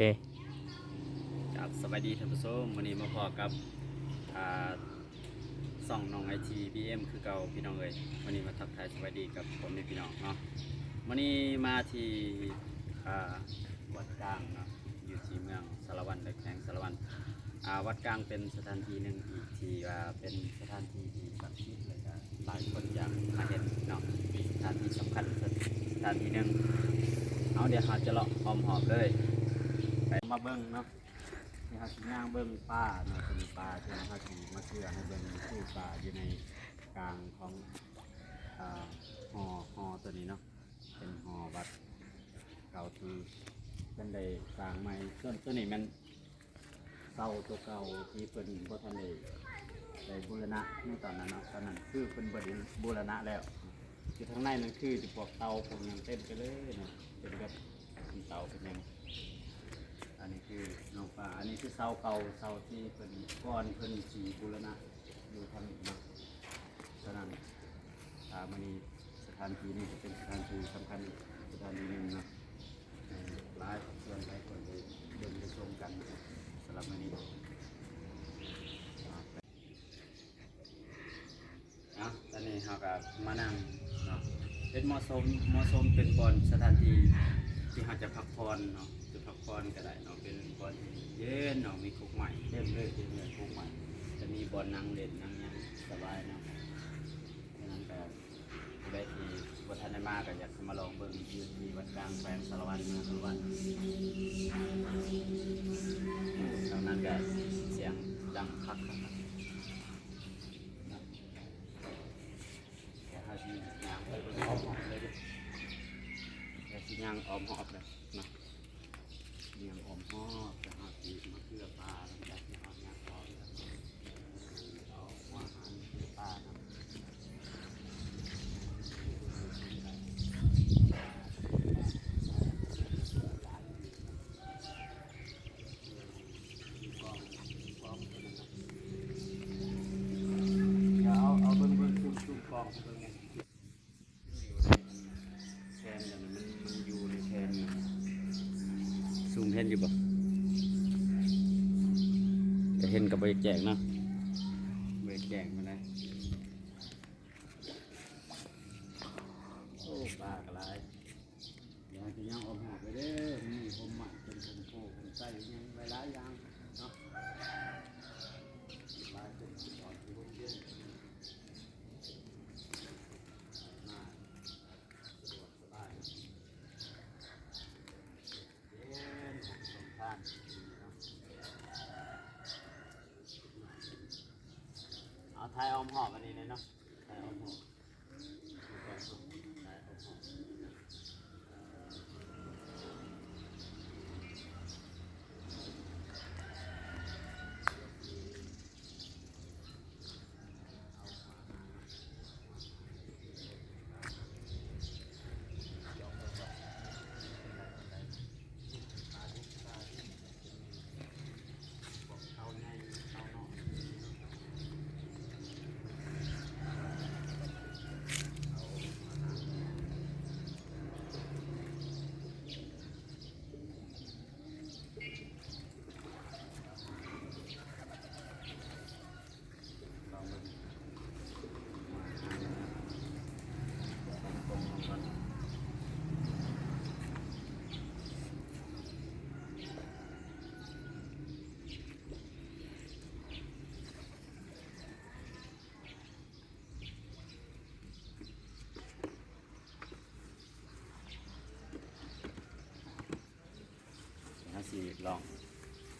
ເຄ ຄັບ ສະບາຍດີທ່ານຜູ້ຊົມ, ມື້ນີ້ມາພໍ້ກັບ ອ່າ ຊ່ອງນ້ອງໄອທີບີເອັມຄືເກົ່າພີ່ນ້ອງເອີຍ. ມື້ນີ້ມາທັກທາຍສະບາຍດີກັບພໍ່ແມ່ພີ່ນ້ອງເນາະ. ມື້ນີ້ມາທີ່ ອ່າ ວັດກາງເນາະ ຢູ່ທີ່ເມືອງສາລະວັນ ແລະ ແຂວງສາລະວັນ. ອ່າ ວັດກາງເປັນສະຖານທີ່ໜຶ່ງທີ່ ທີ່ວ່າເປັນສະຖານທີ່ທີ່ສັກສິດ ແລະ ກະຫຼາຍຄົນຢາກມາເຫັນເນາະ, ເປັນສະຖານທີ່ສຳຄັນສະ ສະຖານທີ່ໜຶ່ງ. ເອົາ ດຽວເຮົາຈະເລາະອ້ອມຮອບເລີຍ ໄປ ມາເບິ່ງເນາະ. ດຽວເຮົາຊິຍ່າງເບິ່ງປ່າເນາະ, ເປັນປ່າທີ່ເຮົາຊິມາເຈື່ອໃຫ້ເບິ່ງ ຄືປ່າຢູ່ໃນກາງຂອງ ອ່າ ຫໍ ຫໍຕົວນີ້ເນາະ, ເປັນຫໍວັດເກົ່າທີ່ເພິ່ນໄດ້ສ້າງໃໝ່. ສ່ວນຕົວນີ້ແມ່ນເສົາຕົວເກົ່າທີ່ເພິ່ນບໍ່ທັນໄດ້ ໄດ້ບູລະນະໃນຕອນນັ້ນເນາະ, ຕອນນັ້ນຄືເພິ່ນບໍ່ໄດ້ບູລະນະແລ້ວ. ຢູ່ທາງໃນນັ້ນຄືຈະພວກເຕົາພວກຫຍັງເຕັມໄປເລີຍເນາະ, ເປັນແບບເຕົາເປັນຫຍັງ. ອັນນີ້ຄືນ້ອງປາ, ອັນນີ້ຄືເສົາເກົ່າ ເສົາທີ່ເພິ່ນ ກ່ອນເພິ່ນຊິບູລະນະຢູ່ທາງນີ້ເນາະ. ສະນັ້ນ ອ່າ ມື້ນີ້ສະຖານທີ່ນີ້ກໍເປັນສະຖານທີ່ສຳຄັນສະຖານທີ່ໜຶ່ງເນາະ, ໃຫ້ຫຼາຍພາກສ່ວນຫຼາຍຄົນໄດ້ເບິ່ງໄດ້ຊົມກັນ. ສຳລັບມື້ນີ້ ເນາະ ຕອນນີ້ເຮົາກໍມານັ່ງເນາະ, ເຮັດເໝາະສົມ ເໝາະສົມເປັນບ່ອນສະຖານທີ່ທີ່ເຮົາຈະພັກຜ່ອນເນາະ, ຈະພັກຜ່ອນກໍໄດ້ເນາະ, ເປັນບ່ອນເຢັນເນາະ, ມີກົກໄມ້ເຕັມເລີຍ ເຕັມເລີຍກົກໄມ້, ຈະມີບ່ອນນັ່ງຫຼິ້ນນັ່ງຫຍັງສະບາຍເນາະ. ສະນັ້ນກໍຜູ້ໃດທີ່ບໍ່ທັນໄດ້ມາກໍຢາກ ມາລອງເບິ່ງຢູ່ທີ່ວັດກາງແຂວງສາລະວັນ ເມືອງສາລະວັນ. ແຖວນັ້ນກໍສຽງດັງຄັກໆ ດຽວເຮົາຊິຍ່າງໄປເບິ່ງອ້ອມຮອບເລີຍເດີ, ດຽວຊິຍ່າງອ້ອມຮອບເລີຍເນາະ, ຍ່າງອ້ອມຮອບ ແລ້ວເຮົາຊິມາເກືອປ່າ ຫຼັງຈາກທີ່ເຮົາຍ່າງອອກແລ້ວ ເອົາຫົວອາຫານປ່ານຳ. ເອົາ ເອົາເບິ່ງ ເບິ່ງ ຊູມ ຊູມກ້ອງໃຫ້ເບິ່ງແດ່. ແຜ່ນອັນນັ້ນມັນ ມັນຢູ່ໃນແຜ່ນ. ຊູມເຫັນຢູ່ບໍ່? ຈະເຫັນກໍບໍ່ຢາກແຈ້ງເນາະ, ບໍ່ຢາກແຈ້ງປານໃດ. ໂອ້ ປາກໍຫຼາຍ. ດຽວເຮົາຈະຍ່າງອ້ອມຮອບໄປເດີ, ມີຮົ່ມໄມ້ເປັນຮົ່ມໂພຮົ່ມໄຊຫຍັງຫຼາຍໆຢ່າງເນາະ, ຫຼາຍເປັນບ່ອນທີ່ຮົ່ມເຢັນ ມາສະດວກສະບາຍ ເຢັນຫົກສົມທານເນາະ. ເອົາ ຖ່າຍອ້ອມຮອບອັນນີ້ແດ່ເນາະ, ຖ່າຍອ້ອມຮອບ. ເຮົາຊິລອງ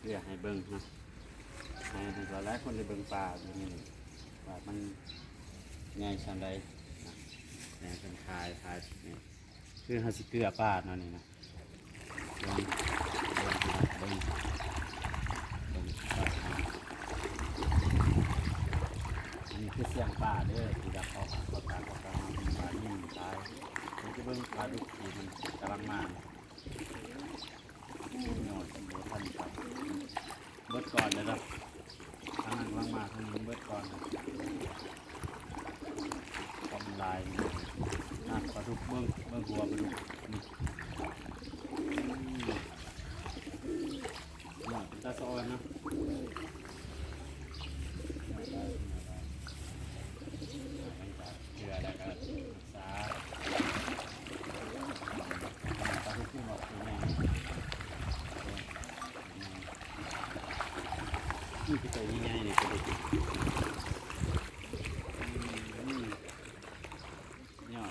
ເລືອກໃຫ້ເບິ່ງເນາະ, ໃຫ້ ໃຫ້ຫຼາຍໆຄົນໄດ້ເບິ່ງປ່າຢູ່ນີ້ ວ່າມັນໃຫຍ່ສ່ຳໃດນະ. ແມ່ນເພິ່ນຂາຍ ຂາຍນີ້ ຄືເຮົາຊິເກືອປ່າເນາະນີ້ນະ. ເບິ່ງ ເບິ່ງ ເບິ່ງ ເບິ່ງ ອັນນີ້ຄືສຽງປ່າເດີ ທີ່ວ່າເຂົາ ເຂົາຕາກ ເຂົາຕາກມາເປັນປ່າຍິງຕາຍ. ເຮົາຈະເບິ່ງປາດຸກທີ່ມັນກຳລັງມາ. ໂອ້ຍ ບໍ່ທັນໄປ ເບິດກ່ອນເດີ. ທາງນັ້ນກຳລັງມາ ທາງນີ້ເບິດກ່ອນ. ຄວາມຫຼາຍນີ້ນະ ປາດຸກ ເບິ່ງ ເບິ່ງຫົວປາດຸກນີ້. ອືມ ຄືໂຕໃຫຍ່ໆນີ້ ປາດຸກ ອືມ ຍອດ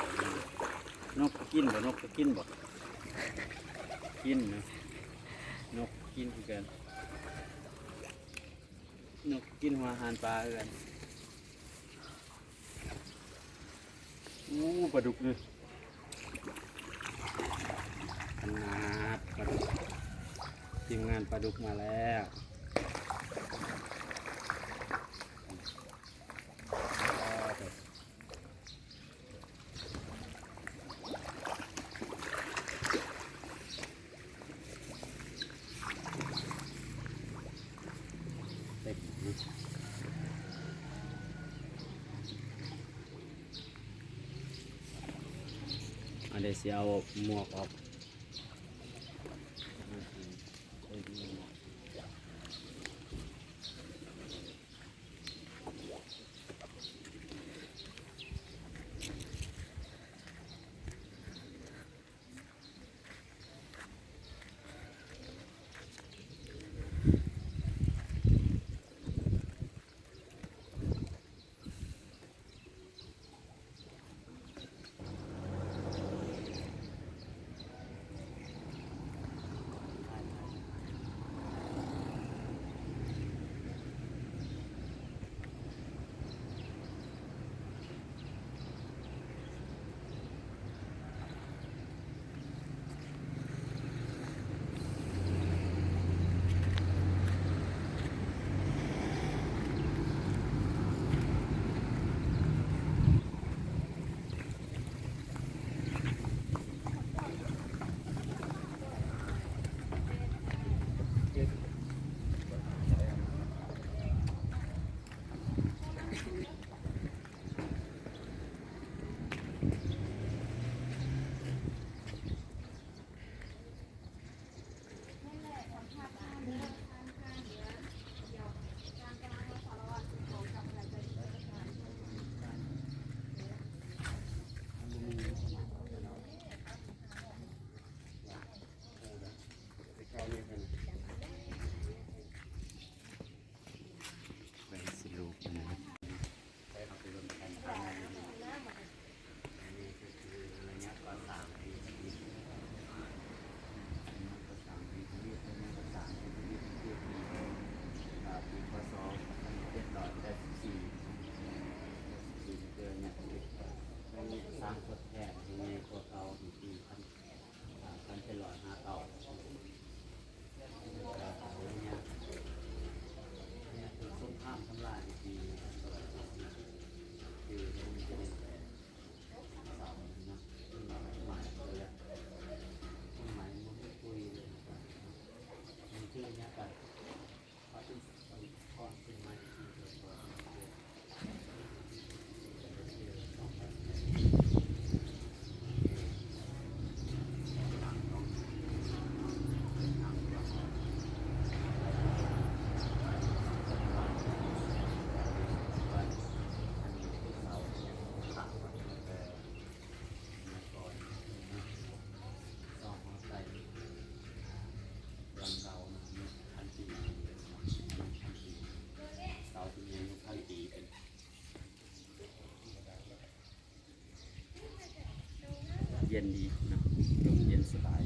ນົກກໍກິນບໍ່? ນົກກໍກິນບໍ່? ກິນນະ ນົກກິນຄືກັນ ນົກກິນຫົວອາຫານປາຄືກັນ. ໂອ້ ປາດຸກນີ້ ຂະໜາດປາດຸກ ທີມງານປາດຸກມາແລ້ວ. ອັນໃດຊິເອົາໝວກອອກ. ໄປສະຫຼຸບນະ ໄປເຮົາໄປເບິ່ງແຜນການງານຢູ່ນີ້ ອັນນີ້ກໍຄືໄລຍະກໍ່ສ້າງທີ່ທຳອິດ ໄລຍະກໍ່ສ້າງທີ່ທຳອິດ ໄລຍະກໍ່ສ້າງທີ່ທຳອິດ ຄື ອ່າ ປີ ພ.ສ. ພັນເຈັດຮ້ອຍແປດສິບສີ່ ແປດສິບສີ່ ຄືໄລຍະທຳອິດ ໄລຍະສ້າງທົດແທນໃຫ້ໃຫຍ່ກວ່າເກົ່າ ໃນປີພັນ ອ່າ ພັນເຈັດຮ້ອຍຫ້າເກົ້າ ສົງຄາມທຳລາຍໃນປີ ເຢັນດີເນາະ ລົມເຢັນສະບາຍ.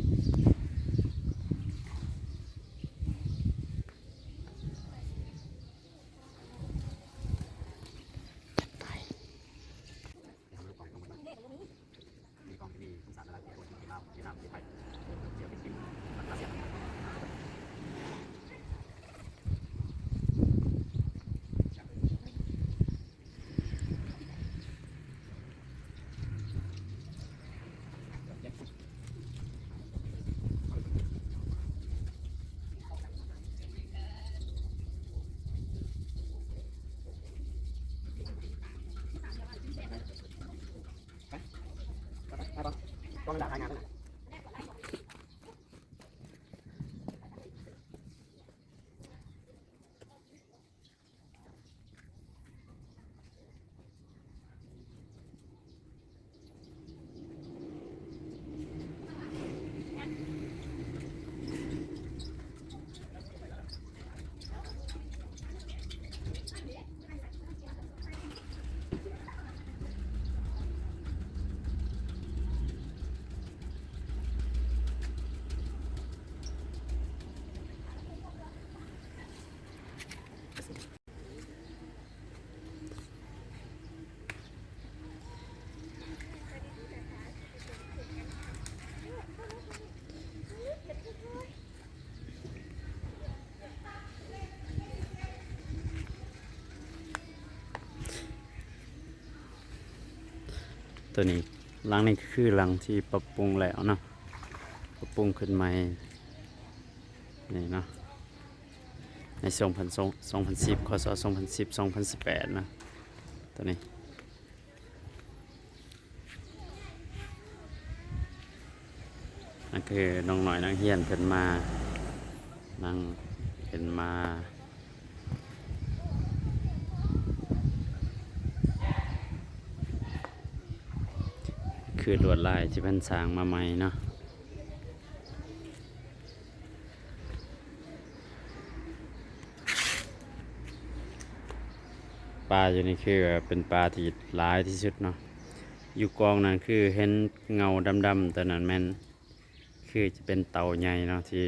ເ ຕົວນີ້ ຫຼັງນີ້ຄືຫຼັງທີ່ປັບປຸງແລ້ວເນາະ ປັບປຸງຂຶ້ນໃໝ່ນີ້ເນາະ ໃນສອງພັນ ສອງພັນສິບ ຄ.ສ. ສອງພັນສິບ ສອງພັນສິບແປດເນາະ ຕົວນີ້. ນັ້ນຄືນ້ອງນ້ອຍນັກຮຽນເພິ່ນມາ ນັ່ງເພິ່ນມາ ຄືລວດລາຍທີ່ເພິ່ນສ້າງມາໃໝ່ເນາະ. ປາຢູ່ນີ້ຄືເປັນປາທີ່ຫຼາຍທີ່ສຸດເນາະ ຢູ່ກອງນັ້ນຄືເຫັນເງົາດຳໆ ຕົວນັ້ນແມ່ນ ຄືຈະເປັນເຕົາໃຫຍ່ເນາະ ທີ່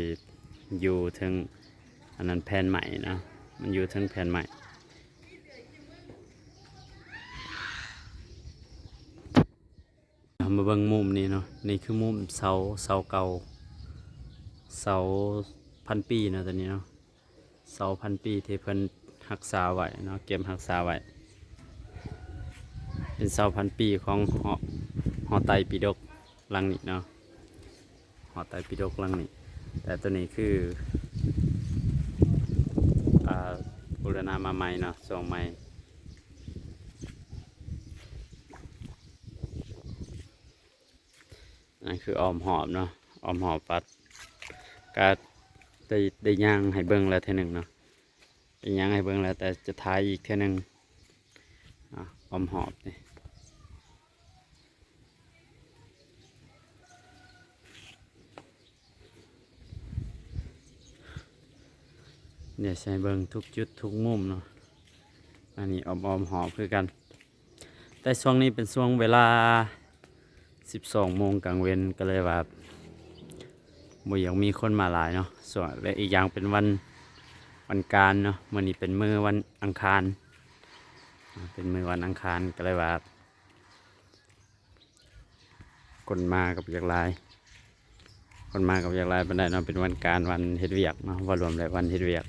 ຢູ່ເທິງອັນນັ້ນແຜ່ນໄມ້ເນາະ ມັນຢູ່ເທິງແຜ່ນໄມ້. ເຮົາມາເບິ່ງມຸມນີ້ເນາະ ນີ້ຄືມຸມເສົາ ເສົາເກົ່າ ເສົາພັນປີເນາະ ຕົວນີ້ເນາະ ເສົາພັນປີທີ່ເພິ່ນຮັກສາໄວ້ເນາະ ເກັບຮັກສາໄວ້ ເປັນເສົາພັນປີຂອງຫໍ ຫໍໄຕປິດົກຫຼັງນີ້ເນາະ ຫໍໄຕປິດົກຫຼັງນີ້ ແຕ່ຕົວນີ້ຄື ອ່າ ບູລະນະມາໃໝ່ເນາະ ສ້າງໃໝ່. ອັນນັ້ນຄືອ້ອມຮອບເນາະ ອ້ອມຮອບວັດ ກະໄດ້ ໄດ້ຍ່າງໃຫ້ເບິ່ງແລ້ວເທື່ອໜຶ່ງເນາະ ໄດ້ຍ່າງໃຫ້ເບິ່ງແລ້ວ ແຕ່ຈະຖ່າຍອີກເທື່ອໜຶ່ງເນາະ ອ້ອມຮອບນີ້. ດຽວຊິໃຫ້ເບິ່ງທຸກຈຸດທຸກມຸມເນາະ ອັນນີ້ອ້ອມໆຮອບຄືກັນ ແຕ່ຊ່ວງນີ້ເປັນຊ່ວງເວລາສິບສອງໂມງກາງເວັນ ກໍເລີຍວ່າບໍ່ຢາກມີຄົນມາຫຼາຍເນາະ ສ່ວນ ແລະ ອີກຢ່າງເປັນວັນ ວັນການເນາະ ມື້ນີ້ເປັນມື້ວັນອັງຄານ ເປັນມື້ວັນອັງຄານ ກໍເລີຍວ່າ ຄົນມາກໍບໍ່ຢາກຫຼາຍ ຄົນມາກໍບໍ່ຢາກຫຼາຍປານໃດເນາະ ເປັນວັນການ ວັນເຮັດວຽກເນາະ ເວົ້າລວມແລ້ວວັນເຮັດວຽກ